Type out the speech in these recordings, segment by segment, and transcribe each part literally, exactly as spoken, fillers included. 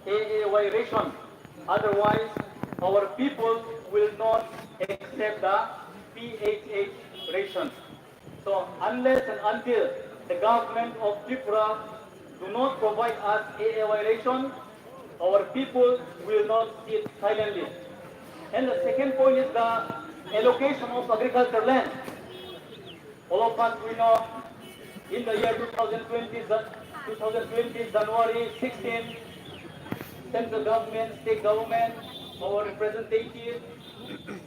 A A Y ration. Otherwise, our people will not accept the P H H ration. So unless and until the government of Tripura do not provide us A A Y ration, our people will not sit silently. And the second point is the allocation of agriculture land. All of us, we know, in the year two thousand twenty, Jan-, two thousand twenty, January sixteen, central government, state government, our representative,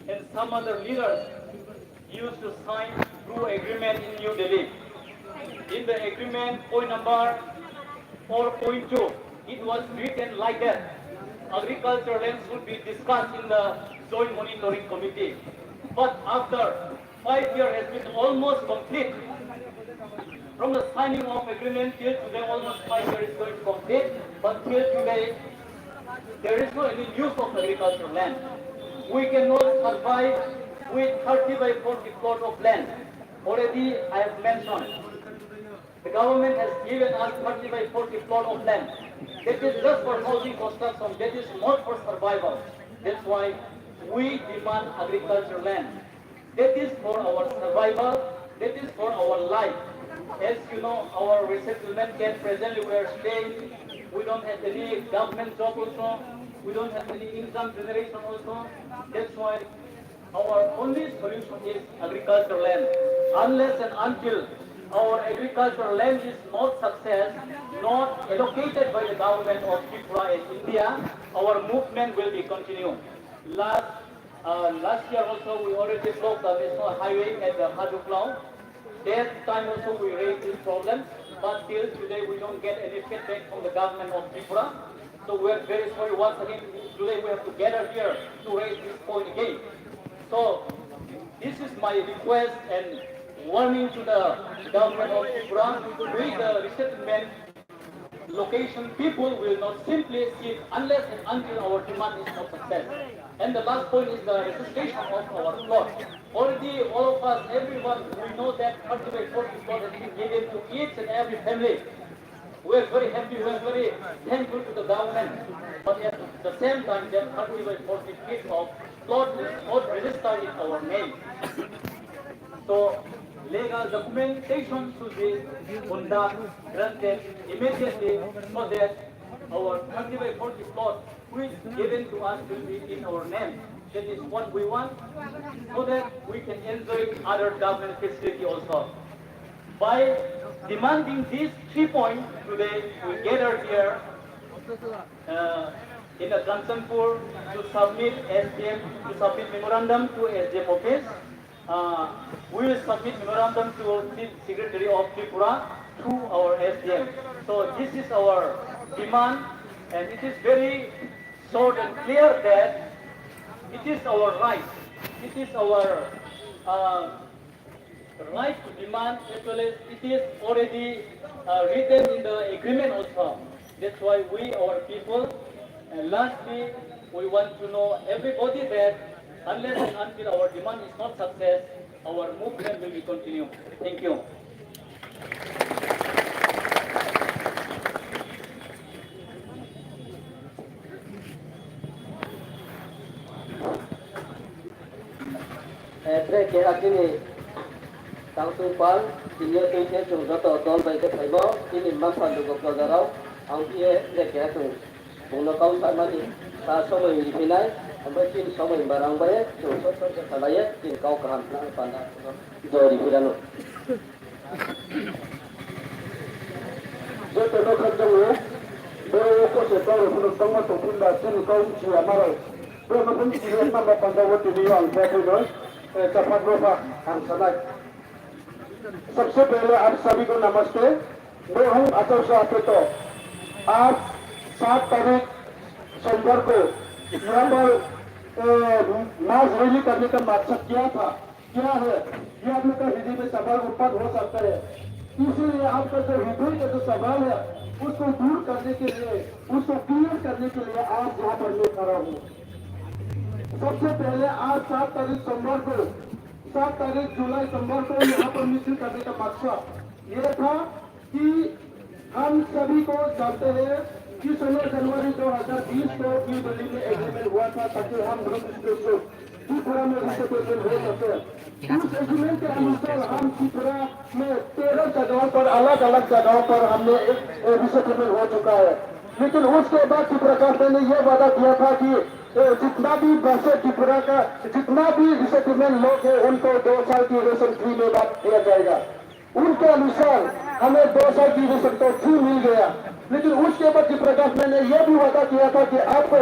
and some other leaders used to sign two agreement in New Delhi. In the agreement, point number four point two, it was written like that. Agriculture land should be discussed in the Joint Monitoring Committee. But after five years has been almost complete. From the signing of agreement till today, almost five years is going to complete. But till today, there is no any use of agricultural land. We cannot survive with thirty by forty plot of land. Already I have mentioned, the government has given us thirty by forty plot of land. That is just for housing construction. That is not for survival. That's why we demand agricultural land. That is for our survival. That is for our life. As you know, our resettlement camp presently we are staying. We don't have any government job also. We don't have any income generation also. That's why our only solution is agricultural land. Unless and until our agricultural land is not success, not allocated by the government of Tripura and India, our movement will be continued. Last, uh, last year also we already blocked the national highway at the Hajuklao. That time also we raised this problem, but till today we don't get any feedback from the government of Tripura. So we are very sorry once again, today we have to gather here to raise this point again. So this is my request and warning to the government of Tripura. We, the resettlement location people, will not simply sit unless and until our demand is not success. And the last point is the registration of our plot. Already all of us, everyone, we know that thirty by forty plot has been given to each and every family. We are very happy, we are very thankful to the government. But at the same time, that thirty by forty feet of plot is not registered in our name. So legal documentation should be conduct, granted immediately so that our thirty by forty plot which given to us will be in our name. That is what we want, so that we can enjoy other government facility also. By demanding these three points today, we gather here uh, in the Kanchanpur to submit S D M, to submit memorandum to S D M office. Uh, we will submit memorandum to Chief Secretary of Tripura through our S D M. So this is our demand, and it is very short and clear that it is our right, it is our uh, right to demand, actually, it is already uh, written in the agreement also. That's why we, our people, and lastly, we want to know everybody that unless and until our demand is not success, our movement will be continue. Thank you. Eh, tre keha chini tangtung pal, tini yo tui khe chung joto dol bai khe phaimo, chini mma pha lugo proja rao, ang phi ye tre keha chung bung no kau samani, ta somoi ri phi nai, abo chini somoi barang bai ye, chung sot sot khe salai ye, chini kau kaham khna panda, jo ri phi rano. Joto no khakchang o, boro wo kose kau rao phano tangma tong phi ba, chini kau mchi ya ma rao. Boro no phano chini ya ma ba panda wo tini yo ang khe phai no, eh, chaphat no pha ang sanai. सबसे पहले आप सभी को नमस्ते। मैं हूं अतोसा अपेतो। आज सात तारीख सोमवार को यहाँ पर, अ, mass rally करने का मकसद क्या था? क्या है, ये आप लोग का हृदय में सवाल उत्पन्न हो सकता है। इसीलिए आपका जो हृदय का जो सवाल है, उसको दूर करने के लिए, उसको clear करने के लिए आज यहाँ पर मैं खड़ा हूँ। सबसे पहले आज सात तारीख सोमवार को, सात तारीख जुलाई सोमवार को यहाँ पर मिছিল करने का मकसद ये था कि हम सभी को जानते हैं, सोलह जनवरी दो हज़ार बीस को न्यू दिल्ली में एग्रीमेंट हुआ था ताकि हम ब्रू डिस्ट्रिक्ट को त्रिपुरा में रिसेटलमेंट हो सके। उस एग्रीमेंट के अनुसार हम त्रिपुरा में तेरह जगहों पर, अलग-अलग जगहों पर हमने एक, ए, रिसेटलमेंट हो चुका है। लेकिन उसके बाद त्रिपुरा गवर्नमेंट ने यह वादा किया था कि, ए, जितना भी बसे त्रिपुरा का, जितना भी रिसेटलमेंट लोग हैं, उनको दो साल की रेशन फ्री में बांट दिया जाएगा। उनके अनुसार हमें दो साल की रेशन तो फ्री मिल गया, लेकिन उसके बाद त्रिपुरा गवर्नमेंट ने यह भी वादा किया था कि आपको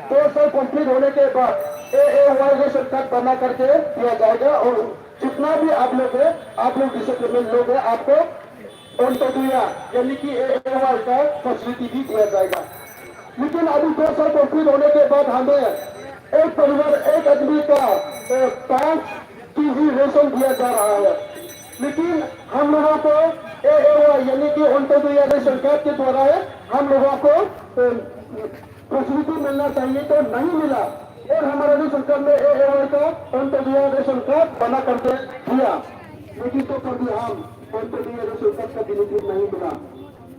दो साल कंप्लीट होने के बाद एएवाई रेशन कार्ड बना करके दिया जाएगा और जितना भी आप लोग है, आप लोग रिसेटलमेंट लोग हैं, आपको अंत्योदया यानी कि एएवाई का फैसिलिटी भी दिया जाएगा। लेकिन अभी दो साल कंप्लीट होने के बाद हमें एक परिवार, एक आदमी का, ए, पाँच केजी रेशन दिया जा रहा है। लेकिन हम लोगों को एएवाई यानी कि अंत्योदया रेशन कार्ड के द्वारा है, हम लोगों को, ए, फैसिलिटी मिलना चाहिए तो नहीं मिला। और हमारा रेशन कार्ड में एएवाई का अंत्योदया रेशन कार्ड बना करके दिया, लेकिन तो पर भी हम अंत्योदया रेशन कार्ड का बेनिफिट नहीं मिला।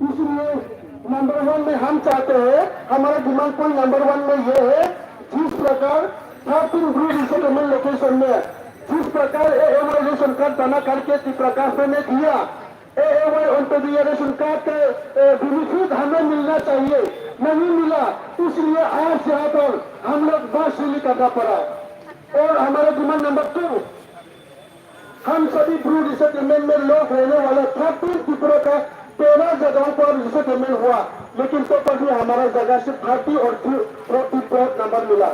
इसलिए नंबर वन में हम चाहते हैं, हमारा डिमांड पॉइंट नंबर वन में ये है, जिस प्रकार थर्टीन ब्रू रिसेटलमेंट लोकेशन में जिस प्रकार एएवाई रेशन कार्ड बना करके त्रिपुरा गवर्नमेंट ने दिया, एएवाई अंत्योदय रेशन कार्ड का, ए, बेनिफिट हमें मिलना चाहिए, नहीं मिला, इसलिए आज यहाँ पर हम लोग बस रिली करना पड़ा। और हमारा डिमांड नंबर टू, हम सभी ब्रू रिसेटलमेंट में लोग रहने वाले थर्टीन त्रिपुरा का तेरह जगहों पर रिसेटलमेंट हुआ, लेकिन तो पर भी हमारा जगह सिर्फ थर्टी और फोर्टी फोर नंबर मिला।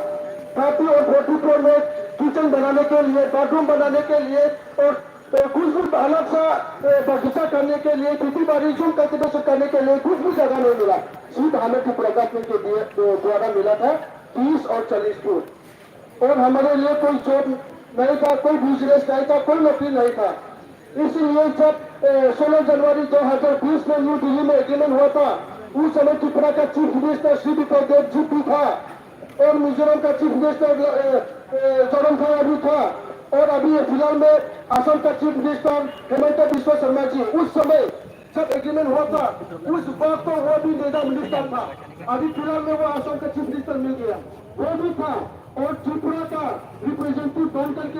थर्टी और फोर्टी फोर में किचन बनाने के लिए, बाथरूम बनाने के लिए और, ए, कुछ भी अलग सा, ए, बगीचा करने के लिए, खेती बाड़ी, जूम कल्टीवेशन करने के लिए कुछ भी जगह नहीं मिला। सिर्फ हमें त्रिपुरा गवर्नमेंट के दिए, ए, द्वारा मिला था तीस और चालीस फुट। और हमारे लिए कोई जॉब नहीं था, कोई बिजनेस नहीं था, कोई नौकरी नहीं था। इसीलिए जब, ए, सोलह जनवरी दो हज़ार बीस में न्यू दिल्ली में एग्रीमेंट हुआ था, उस समय त्रिपुरा का चीफ मिनिस्टर श्री विप्लव देव जी भी था और मिजोरम का चीफ मिनिस्टर, ए, ए, जोरमथंगा भी था और अभी ये फिलहाल में असम का चीफ मिनिस्टर हेमंत बिस्वा सरमा जी, उस समय जब एग्रीमेंट हुआ था, उस वक्त तो वो भी नेडा मिनिस्टर था, अभी फिलहाल में वो असम का चीफ मिनिस्टर मिल गया, वो भी था। और त्रिपुरा का रिप्रेजेंटेटिव बन करके